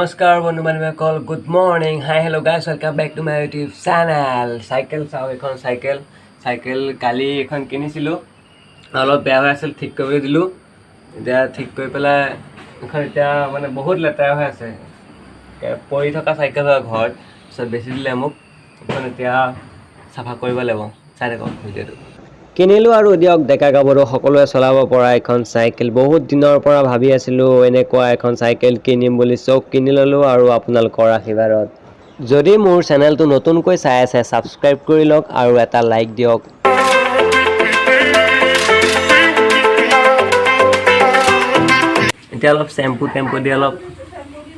নমস্কাৰ বন্ধু বান্ধৱীসকল, good morning, hi hello guys, welcome back to my YouTube channel. Cycle চাওক, এখন চাইকেল, চাইকেল কালি এখন কিনিছিলোঁ, অলপ বেয়া হৈ আছিল, ঠিক কৰিবলৈ দিলোঁ। এতিয়া ঠিক কৰি পেলাই এখন এতিয়া মানে বহুত লেতেৰা হৈ আছে, পৰি থকা চাইকেল হয় ঘৰত, তাৰপিছত বেছি দিলে মোক। এখন এতিয়া চাফা কৰিব লাগিব, চাই থাকক ভিডিঅ'টো। কিনিলোঁ আৰু দিয়ক, ডেকা গাভৰু সকলোৱে চলাব পৰা এখন চাইকেল। বহুত দিনৰ পৰা ভাবি আছিলোঁ এনেকুৱা এখন চাইকেল কিনিম বুলি, চব কিনি ল'লোঁ আৰু আপোনালোকৰ আশীৰ্বাদত। যদি মোৰ চেনেলটো নতুনকৈ চাই আছে, ছাবস্ক্ৰাইব কৰি লওক আৰু এটা লাইক দিয়ক। এতিয়া অলপ চেম্পু টেম্পু দি অলপ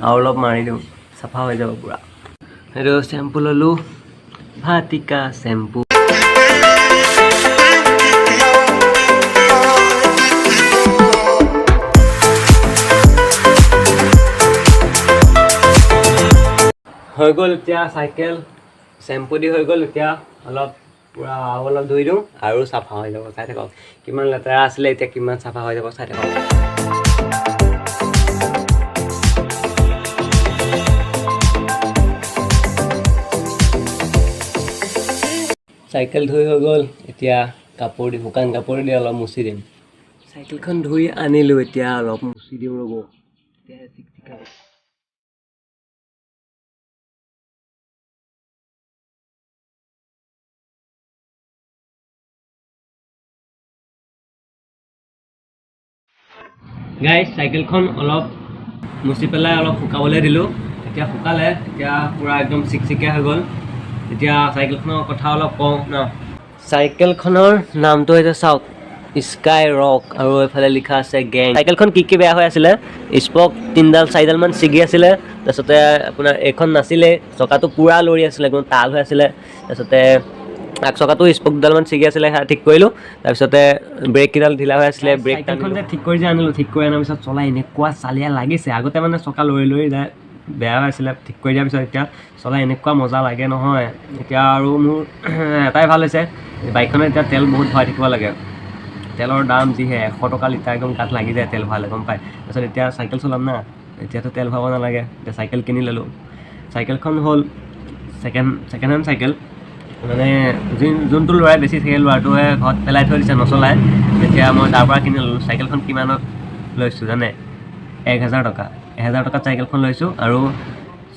আৰু অলপ মাৰি দিওঁ, চাফা হৈ যাব পূৰা। সেইটো চেম্পু ল'লোঁ, ভাটিকা চেম্পু। হৈ গ'ল এতিয়া চাইকেল চেম্পু দি হৈ গ'ল। এতিয়া অলপ পূৰা আৰু অলপ ধুই দিওঁ আৰু চাফা হৈ যাব। চাই থাকক কিমান লেতেৰা আছিলে, এতিয়া কিমান চাফা হৈ যাব, চাই থাকক। চাইকেল ধুই হৈ গ'ল, এতিয়া কাপোৰ দি, শুকান কাপোৰ দি অলপ মুচি দিম। চাইকেলখন ধুই আনিলোঁ, এতিয়া অলপ মুচি দিওঁ ৰ'ব, তেতিয়াহে চিকচিকাব। গাইজ, চাইকেলখন অলপ মুচি পেলাই অলপ শুকাবলৈ দিলোঁ, এতিয়া শুকালে, এতিয়া পূৰা একদম চিকচিকীয়া হৈ গ'ল। এতিয়া চাইকেলখনৰ কথা অলপ কওঁ ন। চাইকেলখনৰ নামটো হৈছে চাওক, স্কাই ৰক, আৰু এইফালে লিখা আছে গেং। চাইকেলখন কি কি বেয়া হৈ আছিলে, স্পক তিনিডাল চাৰিডালমান ছিগি আছিলে, তাৰপিছতে আপোনাৰ এইখন নাছিলে, চকাটো পূৰা লৰি আছিলে, একদম তাল হৈ আছিলে। তাৰপিছতে আগ চকাটো স্পক দুডালমান ছিগি আছিলে, সেয়া ঠিক কৰিলোঁ। তাৰপিছতে ব্ৰেককেইডাল ঢিলা হৈ আছিলে, ব্ৰেক চাইকেলখন যে ঠিক কৰি যে আনিলোঁ, ঠিক কৰি অনাৰ পিছত চলাই এনেকুৱা চালিয়া লাগিছে। আগতে মানে চকা লৰি লৰি যায়, বেয়া হৈ আছিলে, ঠিক কৰি দিয়াৰ পিছত এতিয়া চলাই এনেকুৱা মজা লাগে নহয়। এতিয়া আৰু মোৰ এটাই ভাল হৈছে, বাইকখনত এতিয়া তেল বহুত ভৰাই থাকিব লাগে, তেলৰ দাম যিহে 100 টকা লিটাৰ, একদম গাত লাগি যায় তেল ভৰালে, গম পায়। তাৰপিছত এতিয়া চাইকেল চলাম না, এতিয়াতো তেল ভৰাব নালাগে। এতিয়া চাইকেল কিনি ল'লোঁ। চাইকেলখন হ'ল ছেকেণ্ড হেণ্ড চাইকেল, মানে যোনটো ল'ৰাই বেছি সেই ল'ৰাটোৱে ঘৰত পেলাই থৈ দিছে, নচলায়। তেতিয়া মই তাৰ পৰা কিনি ল'লোঁ। চাইকেলখন কিমানত লৈছোঁ জানে? 1000 টকা। 1000 টকাত চাইকেলখন লৈছোঁ আৰু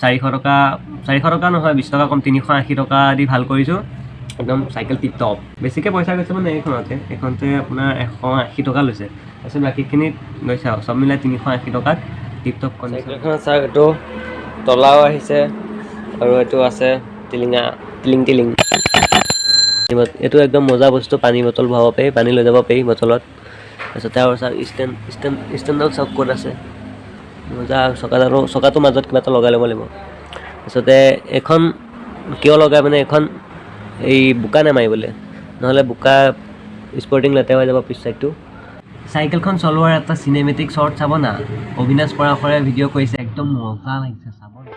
400 টকা নহয়, 20 টকা কম, 380 টকা দি ভাল কৰিছোঁ। একদম চাইকেল টিপ টপ। বেছিকৈ পইচা গৈছে মানে এইখনতে আপোনাৰ 180 টকা লৈছে, তাৰপিছত বাকীখিনিত গৈছে আৰু চব মিলাই 380 টকাত টিপ টপ কণ্ডিশ্যন। চাইকেলখনত চাওক, এইটো তলাও আহিছে আৰু এইটো আছে টিলিঙা, টিলিং টিলিং। এইটো একদম মজা বস্তু, পানী বটল ভৰাব পাৰি, পানী লৈ যাব পাৰি বটলত। তাৰপিছতে আৰু চাওক ষ্টেণ্ডডাল চাওক ক'ত আছে, মজা। চকাটোৰ মাজত কিবা এটা লগাই ল'ব লাগিব। তাৰপিছতে এইখন কিয় লগাই মানে, এইখন এই বোকা নামাৰিবলৈ, নহ'লে বোকা স্পৰ্টিং লেতেৰা হৈ যাব পিছ চাইডটো। চাইকেলখন চলোৱাৰ এটা চিনেমেটিক শ্বৰ্ট চাব না, অবিনাশ পৰাশৰে ভিডিঅ' কৰিছে, একদম মজা লাগিছে, চাব না।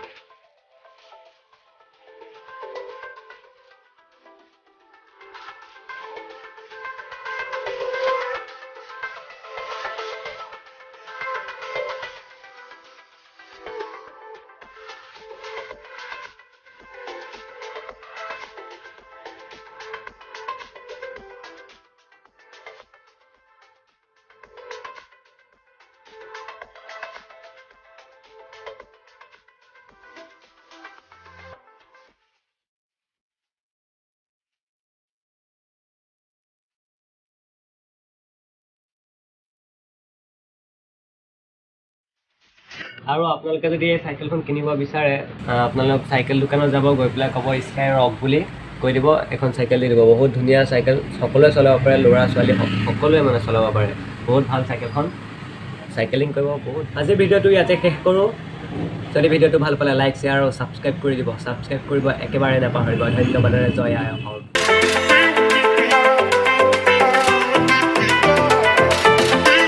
আৰু আপোনালোকে যদি এই চাইকেলখন কিনিব বিচাৰে, আপোনালোক চাইকেল দোকানত যাব, গৈ পেলাই ক'ব স্কাই ৰক বুলি কৈ দিব, এখন চাইকেল দি দিব। বহুত ধুনীয়া চাইকেল, সকলোৱে চলাব পাৰে, ল'ৰা ছোৱালী সকলোৱে মানে চলাব পাৰে। বহুত ভাল চাইকেলখন, চাইকেলিং কৰিব বহুত। আজিৰ ভিডিঅ'টো ইয়াতে শেষ কৰোঁ। যদি ভিডিঅ'টো ভাল পালে লাইক, শ্বেয়াৰ আৰু ছাবস্ক্ৰাইব কৰি দিব। ছাবস্ক্ৰাইব কৰিব একেবাৰে নাপাহৰিব। ধন্যবাদেৰে জয় আই অসম।